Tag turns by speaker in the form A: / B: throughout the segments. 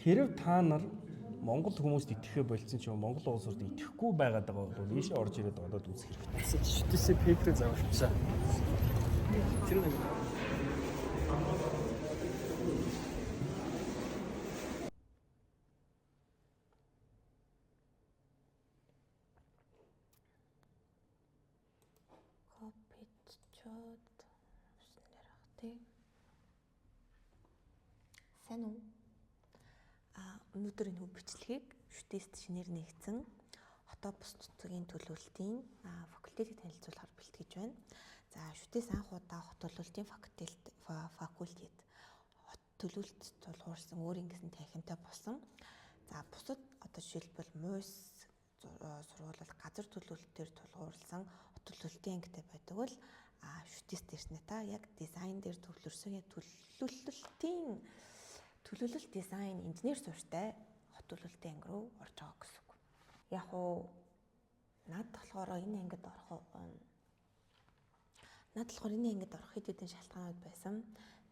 A: Хэрв та нар Монгол хүмүүст итгэхээ болцсон ч юм уу, Монгол улс орд итгэхгүй байгаад байгаа бол ийшээ орж ирээд одоод үзэх хэрэгтэй.
B: Шүтээсээ paper заавалчаа. Тэр нэг
C: Copy-чод үснээр ах тий. Сайн уу? Өнөөдөр энэ бичлэгийг шүтээст шинээр нэгдсэн хотоо бус нутгийн төлөөлтийн факультетийг танилцуулахар бэлтгэж байна. За шүтээс анх удаа хот төлөөлтийн факультет хот төлөөлөлт тулгуурсан өөр ингэсэн танхимтай болсон. За бусад одоо жишээлбэл муйс сургууль газар төлөөлөлтөөр тулгуурласан хот төлөөлтийн ангитай байдаг бол шүтээс дээрснэ та яг дизайн дээр төвлөрсөн яг төлөөлөлтийн төлөөлөлт дизайн инженер суурьтай хот төлөөлтийн анги руу орж байгаа гэсэн үг. Яг уу над болохоор энэ ангид орох над болохоор энэ ангид орох хэд хэдэн шалтгаанууд байсан.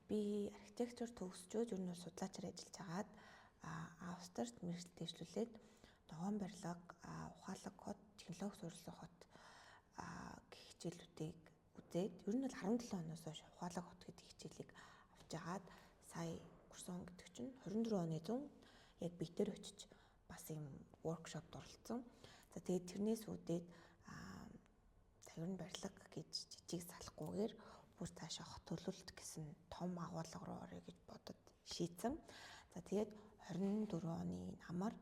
C: Би архитектур төгсчөөд ер нь бол судлаачаар ажиллаж хагаад Австрид мэргэжил дэвшлүүлээд ногоон барилга, ухаалаг хот, технологи суурилсан хот гэх хичээлүүдийг үзээд ер нь бол 17 оноос хойш ухаалаг хот гэдэг хичээлийг авч агаад сая өнгөрсөн гэдэг чинь 24 оны зүүн яг битэр очиж бас юм воркшопд оролцсон. За тэгээд тэрнээс үүдээд за ер нь барилга гэж жижиг салахгүйгээр бүр цаашаа хот төлөлт гэсэн том агуулга руу орё гэж бодод шийдсэн. За тэгээд 24 оны намар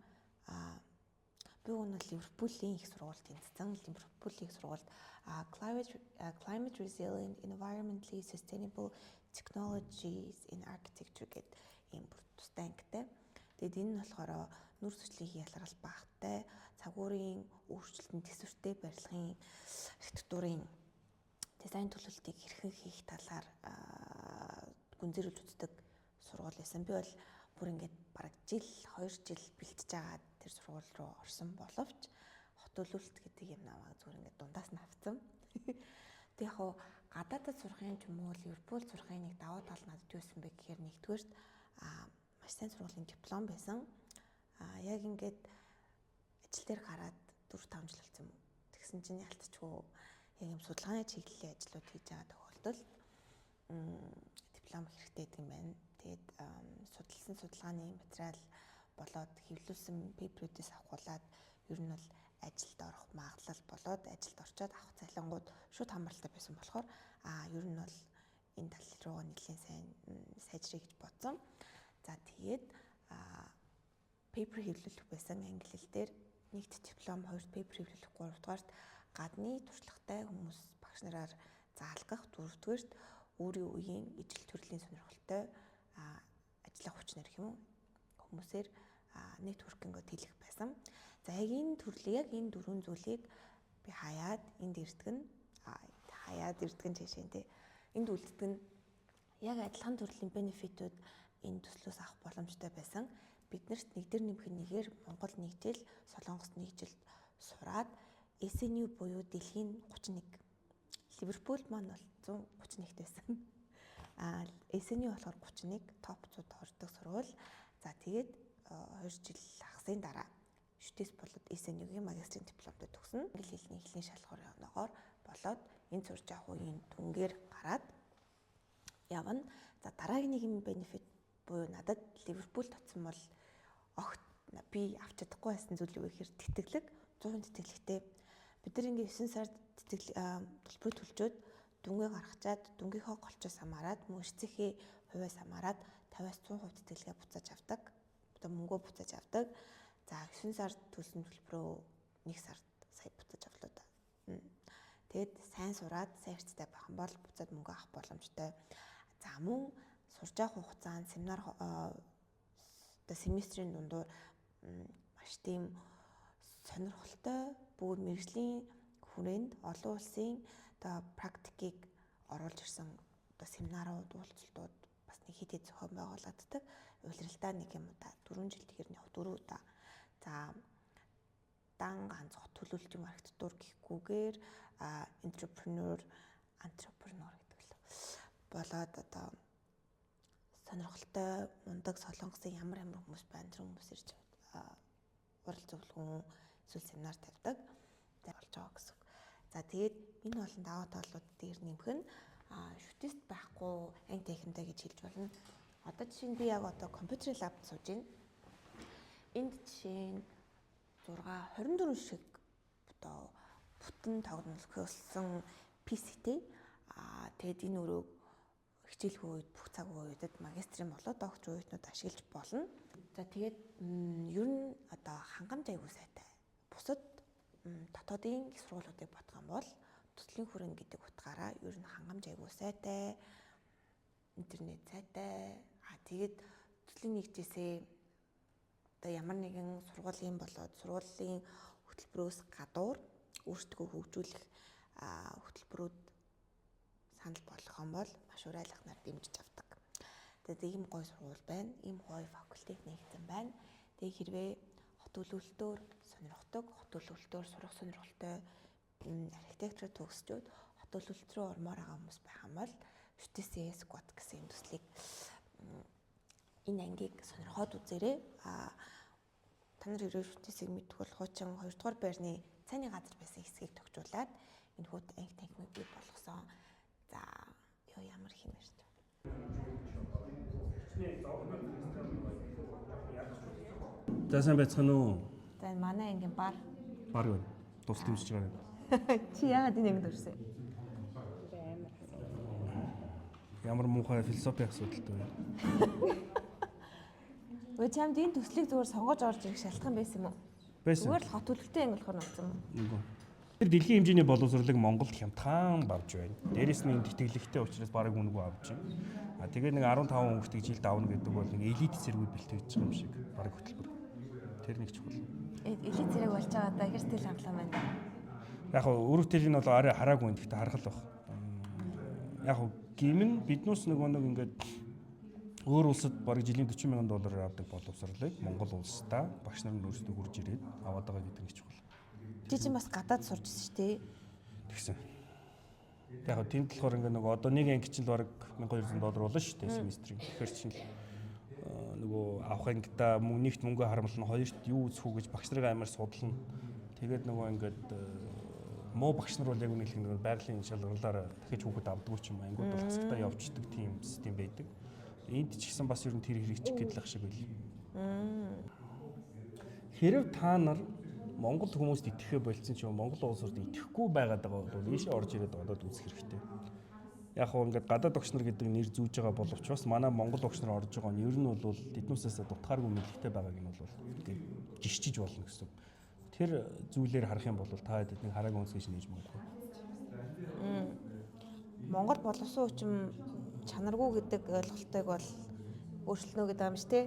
C: би өнөө Ливерпулийн их сургуульд тэнцсэн. Ливерпулийн их сургуульд Climate Resilient Environmentally Sustainable Technologies in Architecture гэдэг ийм бүр тустай ангитай. Тэгээд энэ нь болохоор нүүрс хүчлийн ялгарл багатай, цагуурын өөрчлөлтөнд төсвөртэй барилгын архитектурын дизайн төлөвлөлтийг хэрхэн хийх талаар гүнзгийрүүлж үздэг сургууль байсан. Би бол бүр ингээд бараг жил 2 жил бэлтэж байгаа тэр сургууль руу орсон боловч хот төлөвлөлт гэдэг юм намайг зүгээр ингээд дундаас нь авцсан. Тэг яг хуу гадаадад сурахын ч юм уу Ливерпул сурахын нэг давуу тал надад юу байсан бэ гэхээр нэгдүгээрт маш сайн сургуулийн диплом байсан. Яг ингээд ажил дээр гараад 4-5 жил болсон юм уу. Тэгсэн чинь ялцчгүй яг юм судалгааны чиглэлийн ажлууд хийж байгаа тохиолдолд диплом хэрэгтэй гэдэг юм байна. Тэгээд судалсан судалгааны материал болоод хэвлүүлсэн пейперүүдээс авахгуулаад ер нь бол ажилд орох магадлал болоод ажилд орчоод авах цалингууд шууд хамааралтай байсан болохоор ер нь бол энэ тал руугаа нэлийн сайн сайжрыг гэж бодсон. За тэгээд пейпер хэвлүүлэх байсан англи хэл дээр нэгт диплом, хоёрт пейпер хэвлүүлэх, гуравдугаарт гадны туршлагатай хүмүүс багш нараар заалгах, дөрөвдүгээрт өөрийн үеийн ижил төрлийн сонирхолтой ажиллах хүчнэр гэх юм уу хүмүүсээр нэтворкингөө тэлэх байсан. За яг энэ төрлийг яг энэ дөрвөн зүйлийг би хаяад энд ирдэг нь хаяад ирдэг нь жишээ нь энд үлддэг нь яг адилхан төрлийн бенефитүүд энэ төслөөс авах боломжтой байсан. Биднэрт нэг дээр нэмэх нэгээр Монгол нэг жил, Солонгост нэг жил сураад SNU буюу дэлхийн 31. Ливерпул маань бол 131-т байсан. SNU болохоор 31 топ 100-д ордог сургууль. За тэгээд 2 жил хагасын дараа шүтээс болоод SNU-гийн магистрийн дипломтой төгснө. Англи хэлний эхлэлийн шалгуурын оноогоор болоод энэ сурж авах үеийн дүнгээр гараад явна. За дараагийн нэг юм бенефит буюу надад Ливерпулд очсон бол огт би авч чадахгүй байсан зүйл юу гэхээр тэтгэлэг 100% тэтгэлэгтэй. Бид нар ингээ 9 сард тэтгэл төлбөр төлжөөд дүнгээ гаргачаад дүнгийнхоо голчоос хамаарат мөн эрсэхээ хувиас хамаарат 50-аас 100% тэтгэлгээ буцааж авдаг. Одоо мөнгөө буцааж авдаг. За 9 сард төлсөн төлбөрөө 1 сард сая буцааж авлаа да. Тэгэд сайн сураад сайн хэрцтэй байх юм бол буцаад мөнгө авах боломжтой. За мөн сурж явах хугацаанд семинар одоо семестрийн дундуур маш тийм сонирхолтой бүр мэргэжлийн хүрээнд олон улсын одоо практикийг оруулж ирсэн одоо семинарууд, уулзалтууд бас нэг хэд хэд зохион байгуулагддаг. Улиралдаа нэг юм удаа 4 жилд тэр нэг 4 удаа. За дан ганц хот төлөөлт юм архитектур гэхгүйгээр entrepreneur гэдэг л болоод одоо Сонирхолтой мундаг Солонгосын ямар ямар хүмүүс байна. Тэр хүмүүс ирж урал зөвлөгөөн эсвэл семинар тавьдаг. Болж байгаа гэсэн үг. За тэгээд энэ болон даваа талууд дээр нэмэх нь шүтест байхгүй анги танхимтай гэж хэлж болно. Одоо жишээ нь би яг одоо компьютерийн лабд сууж байна. Энд жишээ нь 6 24 шиг одоо бүтэн тогтнолцсон PC-тэй. Тэгээд энэ өрөөг хичээлгүй үед бүх цаг үеүүдэд магистрийн болоо доктор оюутнууд ашиглаж болно. За тэгээд ер нь одоо хангамж аягүй сайтай. Бусад дотоодын их сургуулиудыг бодох юм бол төслийн хүрэн гэдэг утгаараа ер нь хангамж аягүй сайтай, интернет сайтай. Тэгээд төслийн нэгжээсээ одоо ямар нэгэн сургуулийн болоод сургуулийн хөтөлбөрөөс гадуур өөрсдөө хөгжүүлэх хөтөлбөрүүд санал болгох юм бол маш урайлахнаар дэмжиж авдаг. Тэгээд ийм гоё сургууль байна, ийм гоё факультет нэгдсэн байна. Тэгээд хэрвээ хот төлөвлөлтөөр сонирхдог, хот төлөвлөлтөөр сурах сонирхолтой архитектур төгсчөөд хот төлөвлөлт рүү ормоор байгаа хүмүүс байх юм бол ШҮТС Squad гэсэн энэ төслийг энэ ангийг сонирхоод үзээрэй. Та нар хэрвээ ШҮТС-ийг мэдэх бол хуучин 2 дугаар байрны цайны газар байсан хэсгийг тохижуулаад энэ хүүд анги танхимыг бий болгосон. За ёо ямар их юм ярьж байна.
A: За сайн байцгаана уу?
C: За энэ манай ангийн бар.
A: Бар байна. Тус дэмжиж байгаа юм.
C: Чи яагаад энэ ангид орсон юм?
A: Ямар муухай философи асуудалтай вэ?
C: Өө чамд энэ төслийг зүгээр сонгож орж ирэх шалтгаан байсан юм уу?
A: Байсан.
C: Зүгээр л хот төлөвтэй анги болохоор орсон юм уу?
A: Үгүй. Тэр дэлхийн хэмжээний боловсролыг Монголд хямдхан бавж байна. Дээрээс нь энэ тэтгэлэгтэй учраас бараг үнэгүй авч байна. А тэгээ нэг 15 хүүхдийг жилд авна гэдэг бол нэг элит цэргүүд бэлтгэж байгаа юм шиг бараг хөтөлбөр. Тэр нэг чухал.
C: Элит цэрэг болж байгаа даа хэр сэтгэл хангалуун байна да.
A: Яг хөө өрөв тэл нь бол арай хараагүй юм, гэхдээ харах л баг. Яг хөө гимэн биднүүс нөгөө нэг ингээд өөр улсад бараг жилийн 40,000 доллараар авдаг боловсролыг Монгол улсдаа багш нар нь өөрсдөө хурж ирээд аваад байгаа гэдэг нэг чухал.
C: Чи чинь бас гадаад сурч ирсэн шүү дээ.
A: Тэгсэн. Яг хөө тэнд болохоор ингээд нөгөө одоо нэг анги чинь л бараг $1,200 болно шүү дээ семестрийн. Тэгэхээр чинь нөгөө авах ангидаа нэгт мөнгө харамлна, хоёрт юу үзэх үү гэж багш нарыг амар судлана. Тэгээд нөгөө ингээд муу багш нар бол яг үнэ хэлэх нэг байгалийн шалгарлаараа дахиж хүүхэд авдаггүй ч юм ангиуд бол хасагтаа явждаг тийм систем байдаг. Энд ч гэсэн бас ер нь тэр хэрэгжих гэдэг шиг байл. Хэрв та нар Монгол хүмүүст итгэхээ болцсон ч юм Монгол улс орд итгэхгүй байгаад байгаа бол ийшээ орж ирээд одоод үзэх хэрэгтэй. Яг хөө ингээд гадаад багш нар гэдэг нэр зүүж байгаа боловч бас манай Монгол багш нар орж байгаа нь ер нь бол тэднүүсээс дутхааргүй мэдлэгтэй байгааг нь бол ингээд жишчиж болно гэсэн. Тэр зүйлээр харах юм бол та тэднийг хараагүй үнс гэж нээж магадгүй.
C: Монгол боловсон хүчин чанаргүй гэдэг ойлголтыг бол өөрчлөнө гэдэг юм шүү дээ.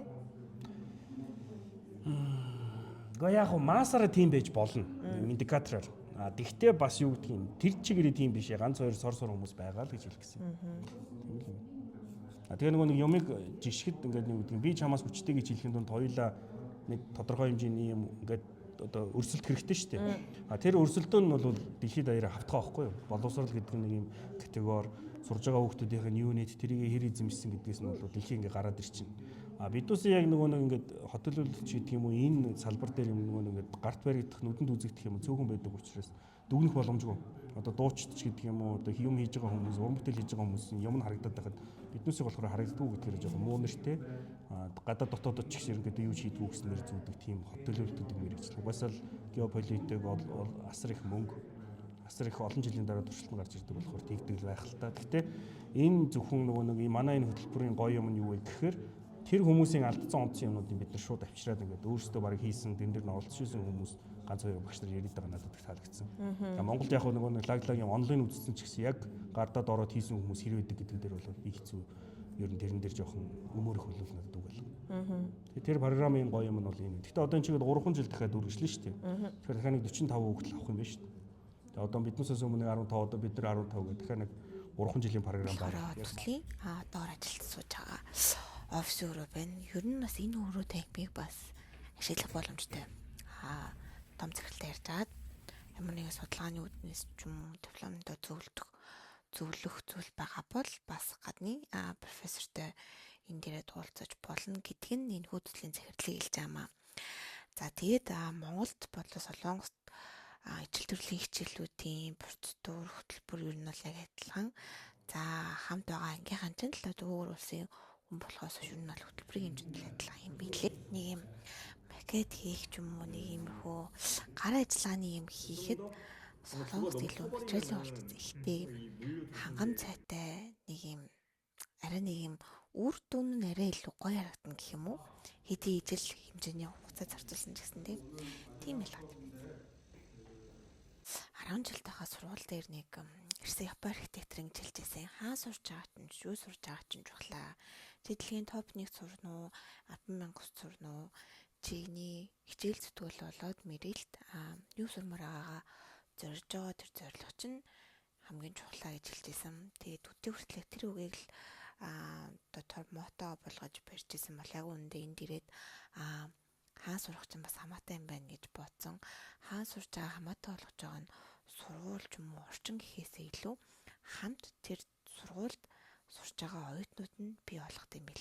A: Гэхдээ яг хөө массаараа тийм байж болно. Индикатороор. А тэгтээ бас юу гэдгийг юм тэр чигээрээ тийм биш ээ. Ганц хоёр сор сор хүмүүс байгаа л гэж хэлэх гэсэн. Тийм л юм. А тэгээ нөгөө нэг юмыг жишгэд ингээд нэг гэдэг би чамаас хүчтэй гэж хэлэхэд дунд хоёулаа нэг тодорхой хэмжээний юм ингээд одоо өрсөлдөх хэрэгтэй шүү дээ. А тэр өрсөлдөөн нь бол дэлхийд даяараа хавтгаа байхгүй юу? Боловсрол гэдэг нэг юм категори сурж байгаа хүүхдүүдийнх нь юунит тэрийг хэр эзэмшсэн гэдгээс нь бол дэлхий ингээ гараад ирчин. А бидүүсээ яг нөгөө нэг ингээд хот төлөвлөлт гэдэг юм уу энэ салбар дээр юм нөгөө нэг ингээд гарт баригдах нүдэнд үзэгдэх юм цөөхөн байдаг учраас дүгнэх боломжгүй. Одоо дуучид ч гэдэг юм уу одоо юм хийж байгаа хүмүүс, уран бүтээл хийж байгаа хүмүүс юм нь харагдаад байхад биднүүсийг болохоор харагддаггүй гэдгээр жоохон муу нэртэй гадаад дотоодод ч гэсэн ерөнхийдөө юу хийдгүү гэсэн нэр зүүдэг тийм хот төлөвлөлт гэдэг мэрэгжил. Угаасаа л геополитик асар их мөнгө, асар их олон жилийн дараа туршилт нь гарч ирдэг болохоор тэгдэг л байх л та. Гэхдээ энэ зөвхөн нөгөө нэг манай энэ хөтөлбөрийн гоё юм нь юу вэ гэхээр тэр хүмүүсийн алдсан онцсон юмнуудыг бид нар шууд авчираад ингээд өөрсдөө бараг хийсэн, тэн дээр нь оролцож исэн хүмүүс ганц хоёр багш нар яриад байгаа надад их таалагдсан. Монголд яг нөгөө нэг лаг юм онлайн үзсэн ч гэсэн яг гардаад ороод хийсэн хүмүүс хэр байдаг гэдэг дээр бол их хэцүү. Ер нь тэрэн дээр жоохон өмөрөх хөлөл надад үг л. Тэгээ тэр програмын гоё юм нь бол юм. Гэхдээ одоо энэ чигээр 3 жил дахиад үргэлжлэн шүү дээ. Тэгэхээр дахиад нэг 45 хүүхэд л авах юм байна шүү дээ. Тэгээ одоо биднээсээс өмнө 15 одоо бид нар 15 гэх дахиад нэг 3 жилийн програм байна.
C: Төслийн доор ажилд сууж байгаа офис өрөө байна. Ер нь бас энэ өрөө танхимыг бас ашиглах боломжтой. Том захиралтай ярьж агаад ямар нэгэн судалгааны үүднээс ч юм уу дипломдоо зөвлөх зүйл байгаа бол бас гадны профессортой энэ дээрээ туулцаж болно гэдг нь энэ төслийн захирлыг хэлж байгаа маа. За тэгээд Монголд болон Солонгост ижил төрлийн хичээлүүдийн процедур, хөтөлбөр ер нь бол яг адилхан. За хамт байгаа ангийнхан чинь л одоо өөр улсын хүн болохоос ер нь бол хөтөлбөрийн хэмжээнд л адилхан юм билээ. Нэг юм макет хийх ч юм уу, нэг иймэрхүү гар ажиллагааны юм хийхэд Солонгост илүү материалын олдоц ихтэй, хангам цайтай, нэг юм арай нэг юм үр дүн нь арай илүү гоё харагдана гэх юм уу. Хэдий ижил хэмжээний хугацаа зарцуулсан ч гэсэн тийм ялгаад юм. 10 жил тахаа сургууль дээр нэг ирсэн Япон архитекторын хичээлжсэн. Хаа сурч байгаа чинь, юу сурч байгаа чинь чухлаа. Чи дэлхийн топ 1 сурна уу, 10,000 сурна уу? Чиний хичээл зүтгэл болоод мэрэлт юу сурмаар байгаагаа зорж байгаа тэр зорилго чинь хамгийн чухлаа гэж хэлжсэн. Тэгээд төдий хүртлэх тэр үгийг л одоо мото болгож барьж исэн бол яг үүндээ энд ирээд хаан сурах чинь бас хамаатай юм байна гэж бодсон. Хаан сурч байгаа хамаатай болгож байгаа нь сургууль ч юм уу орчин гэхээсээ илүү хамт тэр сургуульд сурч байгаа оюутнууд нь бий болгох юм билээ.